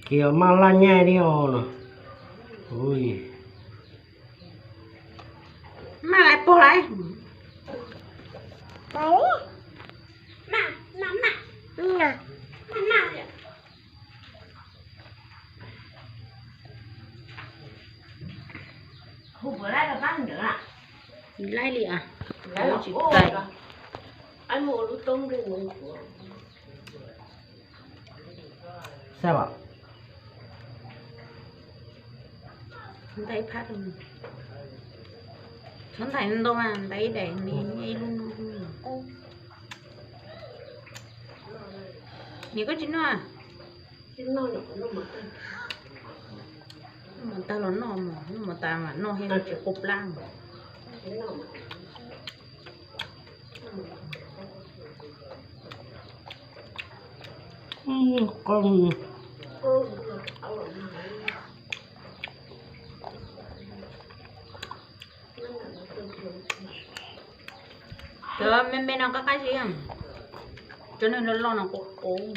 Kiag maj laj nyaij li os no. Maj lais pog lais. Laib li a, tsis tais. Saib os, ntais phab, txhob ntais ntau mas ntais daim me ib lub no. Niam koj tsis noj? Noj mas tag los noj, noj mas tas mas noj thiab, tsis qub plab. Cov me me no qab qab zib, cov neeg loj loj no qub qub.